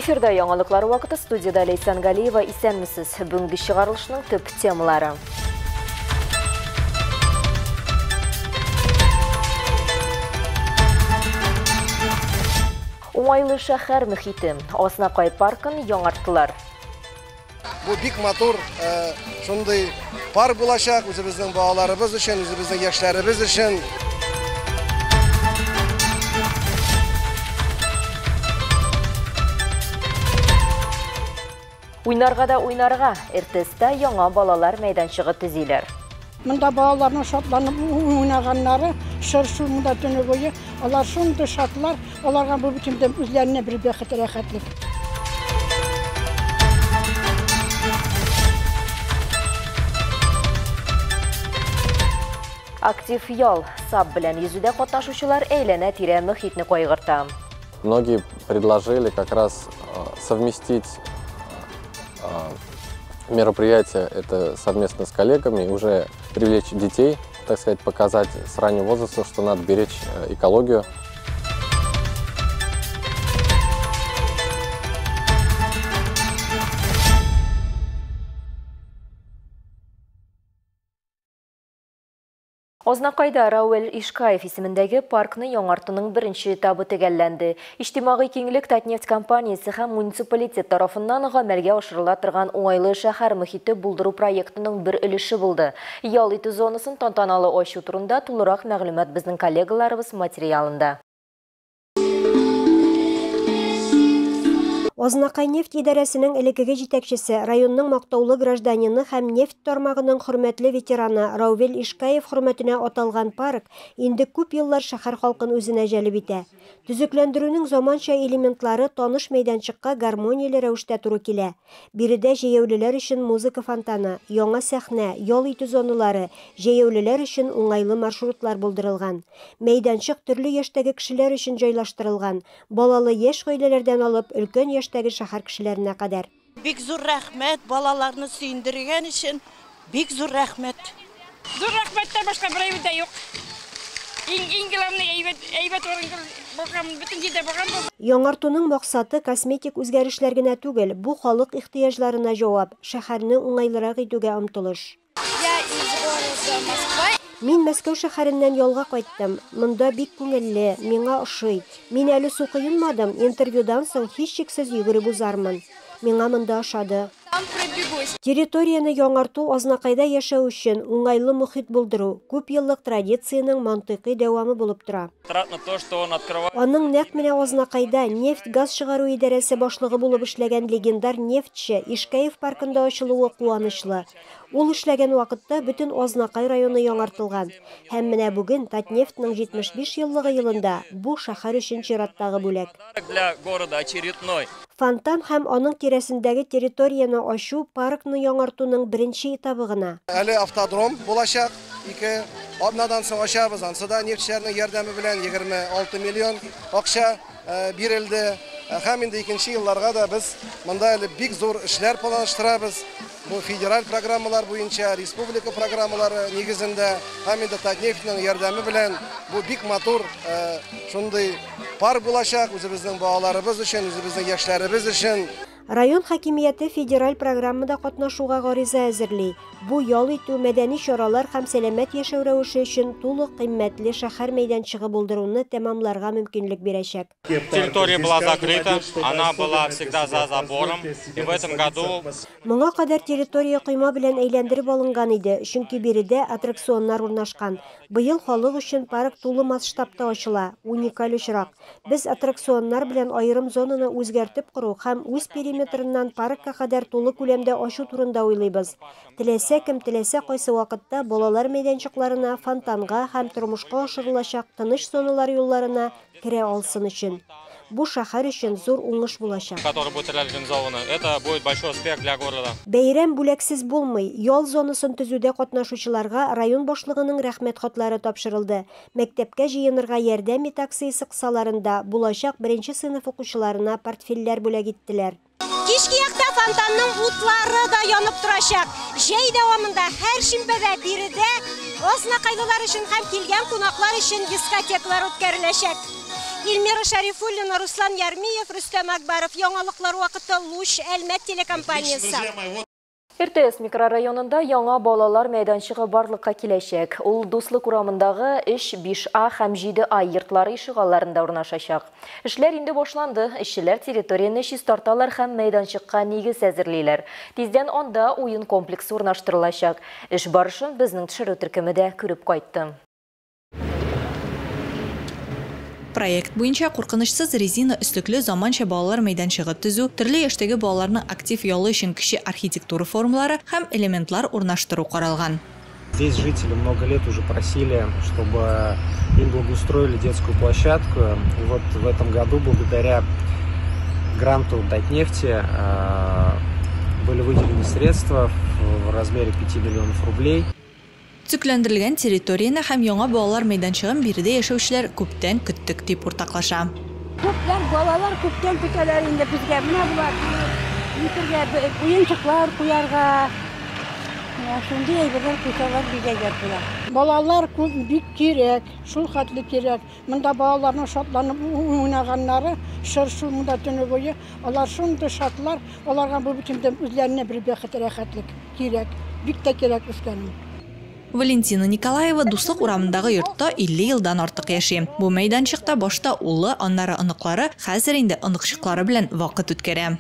Эфирда яңалыклар вакыты, студияда Лейсан Галиева. Исәнмесез. Бүгенге чыгарылышның төп темалары. Уңайлы шәһәр мөхите. Азнакай паркын яңарттылар. Бу бик матур шундый парк булачак үзебезнең балаларыбыз өчен, үзебезнең яшьләребез өчен. Уйнарга да уйнарга, РТСта яңа балалар мәйданчыгы төзиләр. Монда балаларның шатланып уйнаганнары, шыр-шу монда төне буе, алар шундый шатлар, аларга бу бөтен үзләренә бер бәхет, рәхәтлек. Актив ял, САП белән йөзүдә катнашучылар әйләнә-тирә мөхитне кайгырта. Многие предложили как раз совместить мероприятие это совместно с коллегами, уже привлечь детей, так сказать, показать с раннего возраста, что надо беречь экологию. Азнакайда Рауэль Ишкаев исемендәге паркны яңартуның беренче этабы төгәлләнде. Иҗтимагый киңлек Татнефть компаниясе һәм муниципалитет тарафыннан гамәлгә ашырыла торган уңайлы шәһәр мөхите булдыру проектының бер өлеше булды. Ял итү зонасын тантаналы ачу турында тулырак мәгълүмат безнең коллегаларыбыз материалында. Азнакай нефть идарәсенең элеккеге җитәкчесе, районның мактаулы гражданины һәм нефть тармагының хөрмәтле ветераны Рауэль Ишкаев хөрмәтенә аталган парк инде күп еллар шәһәр халкын үзенә җәлеп итә. Төзекләндерүнең заманча элементлары таныш мәйданчыкка гармонияле рәвештә туры килә. Биредә җәяүлеләр өчен музыка фонтаны, яңа сәхнә, ял итү зоналары, җәяүлеләр өчен уңайлы маршрутлар булдырылган. Мәйданчык төрле яшьтәге кешеләр өчен җайлаштырылган. Балалы яшь гаиләләрдән алып өлкән яшьтәге шәһәр кешеләренә кадәр. Бик зур рәхмәт, балаларны сөендергән өчен бик зур рәхмәт. Зур рәхмәттән башка бер әйбер дә юк. Иң главный әйбәт урын булган, бөтен җирдә булган бу. Яңартуның максаты косметик үзгәрешләр генә түгел, бу халык ихтыяҗларына җавап, шәһәрне уңайлырак итүгә омтылыш. Я из города Москва. Мин Мәскәү шәһәреннән ялга кайттым. Монда бик күңелле, миңа ошый. Мин әле су коенмадым, интервьюдан соң һичшиксез йөгереп узармын. Миңа монда ошады. Территорияне яңарту Азнакайда яшәү өчен уңайлы мөхит булдыру, күп еллык традициянең мантыйкый дәвамы булып тора. Аның нәкъ менә Азнакайда нефть-газ чыгару идарәсе башлыгы булып эшләгән легендар нефтьче Ишкаев паркында ачылуы куанычлы. Ул эшләгән вакытта бөтен Азнакай районы яңартылган. Һәм менә бүген Татнефтьнең 75 еллыгы елында бу шәһәр өчен чираттагы бүләк. Фонтан һәм аның тирәсендәге территорияне ачу паркны яңартуның беренче этабы гына. Әле автодром булачак, 2 атнадан соң ачабыз. Ансы да нефтьчеләрнең ярдәме белән 26 миллион акча бирелде. Һәм инде икенче елларга да без монда әле бик зур эшләр планлаштырабыз. Бу федераль программалар буенча, республика программалары нигезендә һәм инде Татнефтьнең ярдәме белән бу бик матур шундый парк булачак үзебезнең балаларыбыз өчен, үзебезнең яшьләребез өчен. Район хакимияте федераль программада катнашуга гариза әзерли. Бу ял итү, мәдәни чаралар һәм сәламәт яшәү рәвеше өчен тулы кыйммәтле шәһәр мәйданчыгы булдыруны тәмамларга мөмкинлек бирәчәк. Территория была закрыта, она была всегда за забором, и в этом году. Моңа кадәр территория койма белән әйләндереп алынган иде, чөнки биредә аттракционнар урнашкан. Быел халык өчен парк тулы масштабта ачыла, уникаль очрак. Без аттракционнар белән аерым зонаны үзгәртеп кору һәм үз периметрыннан паркка кадәр тулы күләмдә ачу турында уйлыйбыз. Теләсә кем теләсә кайсы вакытта балалар мәйданчыкларына, фонтанга һәм тормышка ашырылачак тыныч зоналар юлларына керә алсын өчен. Бу шәһәр өчен зур уңыш булачак. Который будет реализован, это будет большой успех для города. Бәйрәм бүләксез булмый. Ял зонасын төзүдә катнашучыларга район башлыгының рәхмәт хатлары тапшырылды. Мәктәпкә җыенырга ярдәм ит акциясе кысаларында булачак беренче сыйныф укучыларына портфельләр бүләк иттеләр. Кичке якта фонтанның утлары да янып торачак. Җәй дәвамында һәр шимбәдә биредә азнакайлылар өчен һәм килгән кунаклар өчен дискотекалар үткәреләчәк. Эльмира Шарифуллина, Руслан Ярмиев, Рөстәм Акбаров. Яңалыклар вакыты, Луч, Әлмәт телекомпаниясе. РТС микрорайонында яңа балалар мәйданчыгы барлыкка киләчәк. Ул Дуслык урамындагы 3, 5А һәм 7А йортлары ишегалларында урнашачак. Эшләр инде башланды. Эшчеләр территорияне чистарталар һәм мәйданчыкка нигез әзерлиләр. Тиздән анда уен комплексы урнаштырылачак. Эш барышын безнең төшерү төркеме дә күреп кайтты. Проект буенча куркынычсыз резина өслекле заманча балалар мәйданчыгы төзү, төрле яшьтәге балаларның актив ялы өчен кече архитектура формалары һәм элементлар урнаштыру каралган. Здесь жители много лет уже просили, чтобы им благоустроили детскую площадку. И вот в этом году, благодаря гранту Татнефти, были выделены средства в размере 5 миллионов рублей. Төзекләндерелгән территорияне һәм яңа балалар мәйданчыгын биредә яшәүчеләр күптән көттек дип уртаклаша. Күпләр балалар күптән көтәләр инде безгә. Менә болар нитергә уенчыклар куярга. Менә шундый әйберләр куйсалар бик әйбәт була. Балалар күп бик кирәк, шул хәтле кирәк. Монда балаларның шатланып уйнаганнары, шыр-шу монда төне буе. Алар шундый шатлар, аларга бу бөтен үзләренә бер бәхет, рәхәтлек кирәк. Бик тә кирәк үскәнем. Валентина Николаева Дуслык урамындагы йортта 50 елдан артык яши. Бу мәйданчыкта башта улы, аннары оныклары, хәзер инде оныкчыклары белән вакыт үткәрә.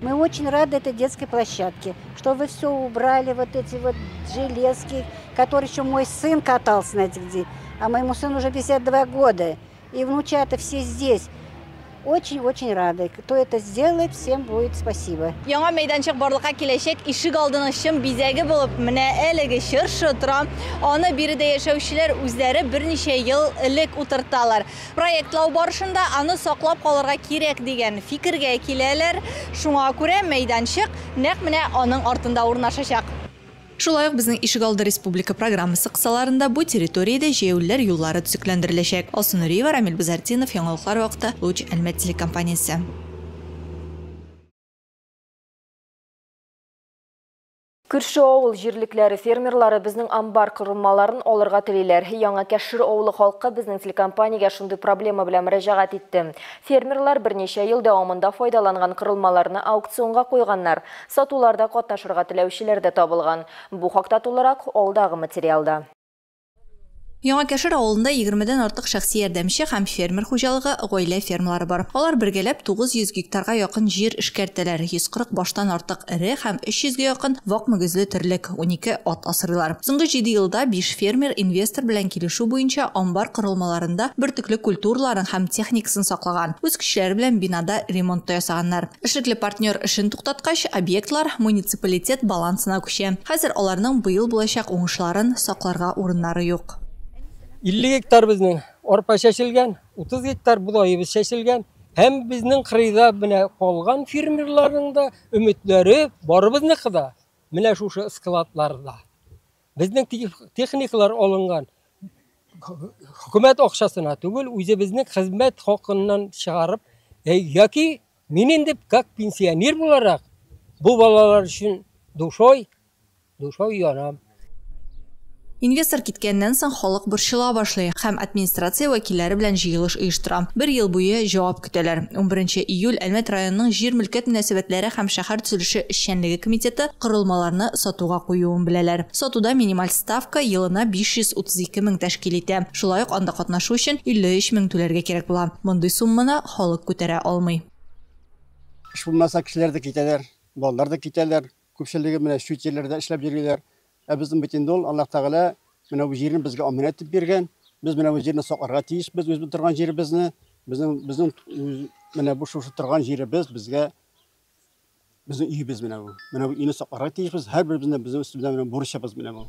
Мы очень рады этой детской площадке, что вы все убрали, вот эти вот железки, которые еще мой сын катался на этих, а моему сыну уже 52 года, и внучата все здесь. Очень-очень рады. Кто это сделает, всем будет спасибо. Яңа мәйданчык барлыкка киләчәк, ишек алдының чын бизәге булып, менә әлеге чыршы тора. Аны биредә яшәүчеләр үзләре берничә ел элек утырталар. Проектлау барышында аны саклап калырга кирәк дигән фикергә киләләр. Шуңа күрә мәйданчык нәкъ менә аның артында урнашачак. Шулай ук безнең ишегалды республика программасы кысаларында бу территориядә җәяүлеләр юллары төзекләндереләчәк. Алсу Нуриева, Рамил Базартдинов, Яңалыклар вакыты, Луч, Әлмәт телекомпаниясе. Күрше авыл җирлекләре фермерлары безнең амбар корылмаларын алырга телиләр. Яңа Кәшер авылы халкы безнең телекомпаниягә шундый проблема белән мөрәҗәгать итте. Фермерлар берничә ел дәвамында файдаланган корылмаларны аукционга куйганнар. Сатуларда катнашырга теләүчеләр дә табылган. Бу хакта тулырак алдагы материалда. Яңа Кәшер авылында 20-дән артык шәхси ярдәмче һәм фермер хуҗалыгы, гаилә фермалары бар. Алар бергәләп 900 гектарга якын җир эшкәртәләр, 140 баштан артык эре һәм 300-гә якын вак мөгезле терлек, 12 ат асрыйлар. Соңгы 7 елда 5 фермер инвестор белән килешү буенча амбар корылмаларында бөртекле культураларын һәм техникасын саклаган. Үз көчләре белән бинада ремонт та ясаганнар. Эшлекле партнер эшен туктаткач, объектлар муниципалитет балансына күчә. Хәзер аларның быел булачак уңышларын сакларга урыннары юк. 50 гектар безнең арпа чәчелгән, 30 гектар бодайыбыз чәчелгән. Һәм безнең кырыйда менә калган фермерларның да өметләре барыбызныкы да менә шушы складларда. Безнең техникалар алынган хөкүмәт акчасына түгел, үзебезнең хезмәт хакыннан чыгарып, яки мин инде как пенсионер буларак бу балалар өчен душой янам. Инвестор киткәннән соң халык борчыла башлый һәм администрация вәкилләре белән җыелыш оештыра. Бер ел буе җавап көтәләр. 11 июль Әлмәт районының җир мөлкәт мөнәсәбәтләре һәм шәһәр төзелеше эшчәнлеге комитеты корылмаларны сатуга куюын беләләр. Сатуда минималь ставка елына 532 мең тәшкил итә. Шулай ук анда катнашу өчен 53 мең түләргә кирәк була. Мондый сумманы халык күтәрә алмый. Эш булмаса кешеләр дә китәләр, балалар да китәләр. Күпчелеге менә чит җирләрдә эшләп йөриләр. Ә безнең бит инде ул Аллаһ Тәгалә менә бу җирне безгә аманәт итеп биргән. Без менә бу җирне сакларга тиешбез, үзебез торган җиребезне. Безнең менә бу шушы торган җиребез безгә, безнең өебез менә бу. Менә бу өйне сакларга тиешбез. Һәрберебезнең безнең өстебездә менә бурычыбыз менә бу.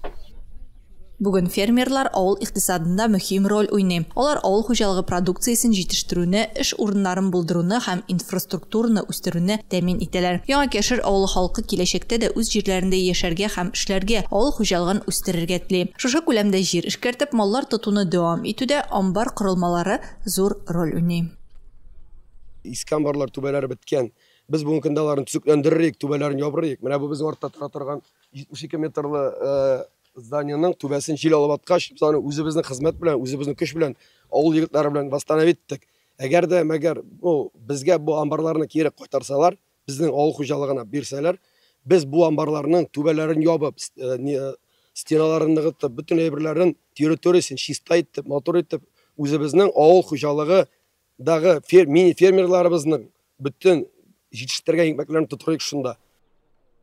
Бүген фермерлар авыл икътисадында мөһим роль уйный. Алар авыл хуҗалыгы продукциясен җитештерүне, эш урыннарын булдыруны һәм инфраструктураны үстерүне тәэмин итәләр. Яңа Кәшер авылы халкы киләчәктә дә үз җирләрендә яшәргә һәм эшләргә, авыл хуҗалыгын үстерергә тели. Шушы күләмдә җир эшкәртеп, маллар тотуны дәвам итүдә амбар корылмалары зур роль уйный. Иске амбарлар түбәләре беткән. Без бүгенге көндә аларны төзекләндерик, түбәләрен ябырыйк. Менә бу безнең артта тора торган 72 метрлы зданиеның түбәсен җил алып аткач, без аны үзебезнең хезмәт белән, үзебезнең көч белән, авыл егетләре белән восстановить иттек. Әгәр дә мәгәр бу безгә бу амбарларны кире кайтарсалар, безнең авыл хуҗалыгына бирсәләр, без бу амбарларның түбәләрен ябып, стеналарын ныгытып, бөтен әйберләрен, территориясен чиста итеп, матур итеп, үзебезнең авыл хуҗалыгы дагы мини-фермерларыбызның бөтен җитештергән икмәкләрен тотырыйк шунда.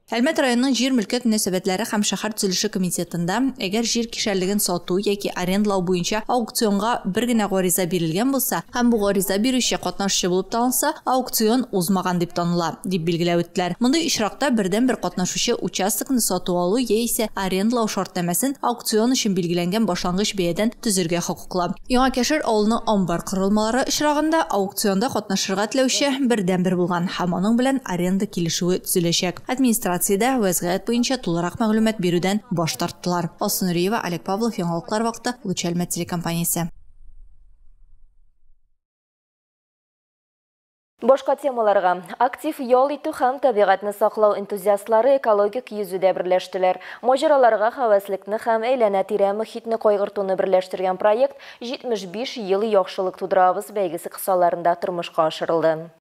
Әлмәт районының җир мөлкәт мөнәсәбәтләре һәм шәһәр төзелеше комитетында, әгәр җир кишәрлеген сату яки арендалау буенча аукционга бер генә гариза бирелгән булса һәм бу гариза бирүче катнашучы булып танылса, аукцион узмаган дип таныла, дип билгеләп үттеләр. Мондый очракта бердәнбер катнашучы участокны сату алу яисә арендалау шартнамәсен аукцион өчен билгеләнгән башлангыч бәядән төзергә хокуклы. Яңа Кәшер авылының амбар корылмалары очрагында аукционда катнашырга теләүче бердәнбер булган һәм аның белән аренда килешүе төзеләчәк. Администрациядә вәзгыять буенча тулырак мәгълүмат бирүдән баш тарттылар. Алсу Нуриева, Олег Павлов, Яңалыклар вакыты, Луч Әлмәт телекомпаниясе. Башка темаларга. Актив ял итү һәм табигатьне саклау энтузиастлары экологик йөзүдә берләштеләр. Маҗараларга һәвәслекне һәм әйләнә-тирә мохитне кайгыртуны берләштергән проект 75 ел яхшылык тудырабыз бәйгесе кысаларында тормышка ашырылды.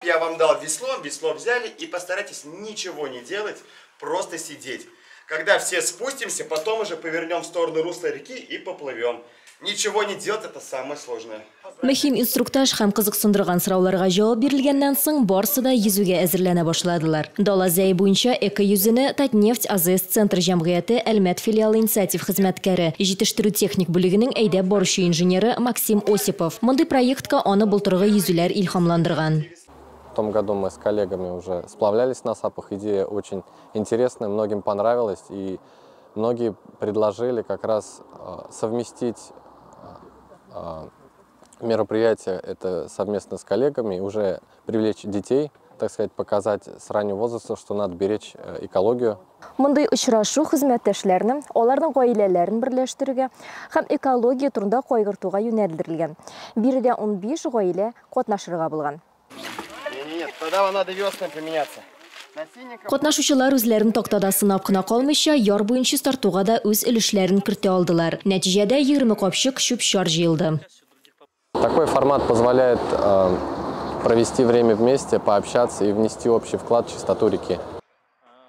Я вам дал весло, весло взяли и постарайтесь ничего не делать, просто сидеть. Когда все спустимся, потом уже повернем в сторону русла реки и поплывем. Ничего не делать, это самое сложное. Мөһим инструктаж һәм кызыксындырган сорауларга җавап бирелгәннән соң барсы да йөзүгә әзерләнә башладылар. Дала Зәе буенча эко-йөзүне Татнефть АЗС Центр җәмгыяте Әлмәт филиалы инициатив хезмәткәре, җитештерү техник бүлегенең әйдәп баручы инженеры Максим Осипов. Мондый проектка аны былтыргы йөзүләр илһамландырган. В том году мы с коллегами уже сплавлялись на сапах. Идея очень интересная, многим понравилась, и многие предложили как раз совместить мероприятие это совместно с коллегами, уже привлечь детей, так сказать, показать с раннего возраста, что надо беречь экологию. Мондый очрашу хезмәттәшләрне, аларның гаиләләрен берләштерергә һәм экология турында кайгыртуга юнәлдерелгән. Биредә 15 гаилә катнашырга булган. Нет, тогда вам надо веслами поменяться. Катнашучылар үзләрен тактада сынап кына калмыйча, яр буенча стартуга да үз өлешләрен кертә алдылар. Нәтиҗәдә 20 капчык чүп-чар җыелды. Такой формат позволяет провести время вместе, пообщаться и внести общий вклад в чистоту реки.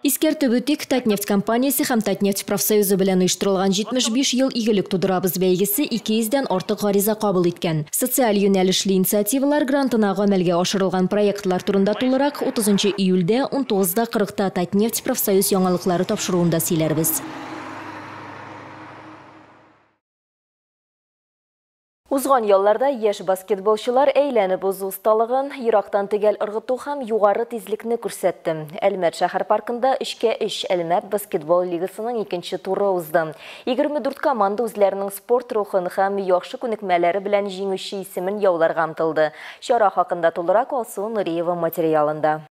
Искәртеп үтик, Татнефть компаниясе һәм Татнефть профсоюзы белән оештырылган 75 ел игелек тудырабыз бәйгесе 200дән артык гариза кабул иткән. Социаль юнәлешле инициативалар грантына гамәлгә ашырылган проектлар турында тулырак 30 июльдә 19:40-та Татнефть профсоюз яңалыклары тапшыруында сөйләрбез. Узган ялларда яшь баскетболчылар әйләнеп узу осталыгын, ерактан төгәл ыргыту һәм югары тизлекне күрсәтте. Әлмәт шәһәр паркында 3-3 Әлмәт баскетбол лигасының икенче туры узды. 24 команда үзләренең спорт рухын һәм яхшы күнекмәләре белән җиңүче исемен яуларга омтылды. Чара хакында тулырак Алсу Нуриева материалында.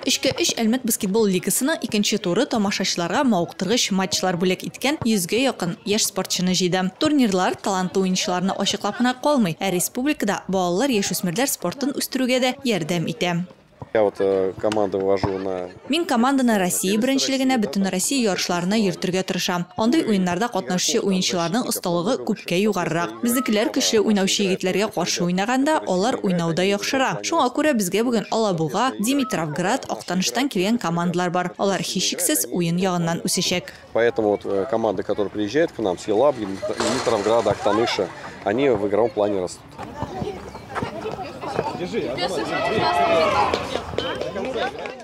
Өчкә өч Әлмәт баскетбол лигасының икенче туры тамашачыларга мавыктыргыч матчлар бүләк иткән 100гә якын яшь спортчыны җыйды. Турнирлар талантлы уенчыларны ачыклап кына калмый, ә республикада балалар, яшүсмерләр спортын үстерүгә дә ярдәм итә. Я вот команду вожу на... Мин команданы Россия беренчелегенә, бөтен Россия ярышларына йөртергә тырышам. Андый уеннарда катнашучы уенчыларның осталыгы күпкә югарырак. Безнекеләр көчле уйнаучы егетләргә каршы уйнаганда, алар уйнауда яхшыра. Шуңа күрә безгә бүген Алабуга, Димитровград, Актаныштан килгән командалар бар. Алар һичшиксез уен ягыннан үсәчәк. Поэтому вот команды, которые приезжают к нам с Елабуги, Димитровграда, Актаныша, они в игровом плане растут.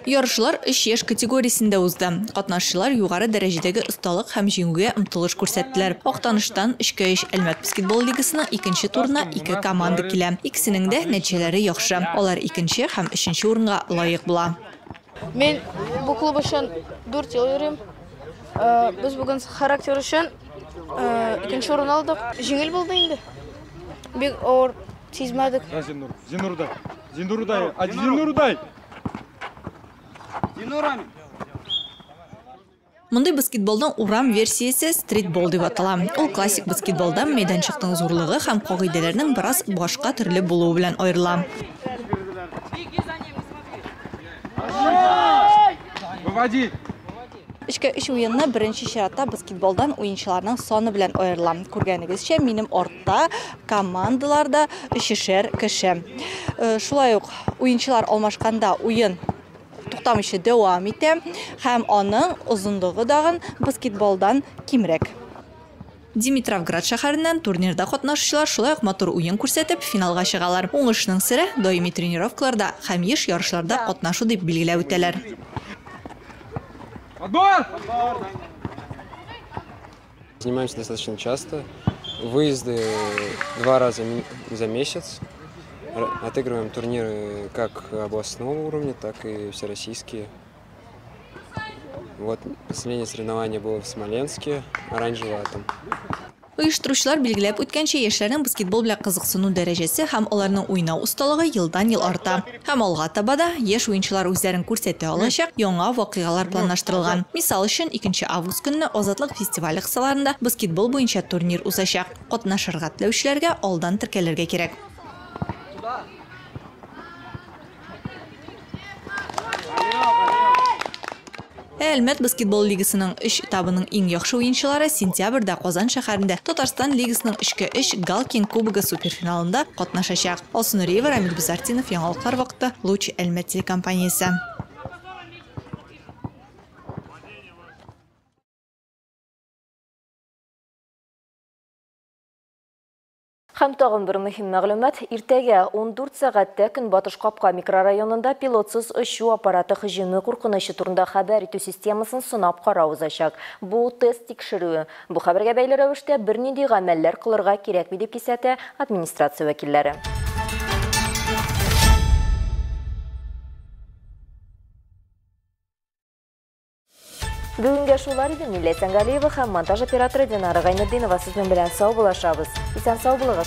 Ярышлар 3 яшь категориясендә узды. Катнашчылар югары дәрәҗәдәге осталык һәм җиңүгә омтылыш күрсәттеләр. Актаныштан 3-3 Әлмәт баскетбол лигасының икенче турына 2 команда килә. Икесенең дә нәтиҗәләре яхшы. Алар икенче һәм өченче урынга лаек була. Мин бу клуб өчен 4 ел йөрим. Без бүген характер өчен икенче урын алдык. Җиңел булды инде. Бик авыр сизмәдек. Зинур, Зинур дай. Зинур дай. Зинур дай. Мондый баскетболның урам версиясе стритбол дип атала. Ул классик баскетболдан мәйданчыкның зурлыгы һәм кагыйдәләрнең бераз башка төрле булуы белән аерыла. Өчкә өч уенны беренче чиратта баскетболдан уенчыларның саны белән аерыла. Күргәнегезчә, минем артта командаларда өчешәр кеше. Шулай ук уенчылар алмашканда уен туктамыйча дәвам итә һәм аның озынлыгы дагын баскетболдан кимрәк. Димитровград шәһәреннән турнирда катнашучылар шулай ук матур уен күрсәтеп, финалга чыгалар. Уңышның сере даими тренировкаларда һәм еш ярышларда катнашу дип билгеләп үтәләр. Отбор! Занимаемся достаточно часто. Выезды 2 раза за месяц. Отыгрываем турниры как областного уровня, так и всероссийские. Вот последнее соревнование было в Смоленске, оранжевый атом. Оештыручылар билгеләп үткәнчә, яшьләрнең баскетбол белән кызыксыну дәрәҗәсе һәм аларның уйнау осталыгы елдан-ел арта. Һәм алга таба да яшь уенчылар үзләрен күрсәтә алачак яңа вакыйгалар планлаштырылган. Мисал өчен, 2 август көнне Азатлык фестивале кысаларында баскетбол буенча турнир узачак. Катнашырга теләүчеләргә алдан теркәлергә кирәк. Әлмәт баскетбол лигасының 3 этабының иң яхшы уенчылары сентябрьдә Казан шәһәрендә Татарстан лигасының 3x3 Галкин кубогы суперфиналында катнашачак. Алсу Нуриева, Рамил Бизартинов, Яңалыклар вакыты, Луч Әлмәт телекомпаниясе. Һәм тагын бер мөһим мәгълүмат: иртәгә 14 сәгатьтә Көнбатыш Капка микрорайонында пилотсыз очу аппараты һөҗүме куркынычы турында хәбәр итү системасын сынап карау узачак. Бу тест тикшерүе. Бу хәбәргә бәйле рәвештә бернинди гамәлләр кылырга кирәкми дип кисәтә администрация вәкилләре. Бүгенгә шулар иде. Милләт Сәнгалиева һәм монтаж операторы Динара Гайнетдинова сезнең белән сау булашабыз. Исән сау булыгыз.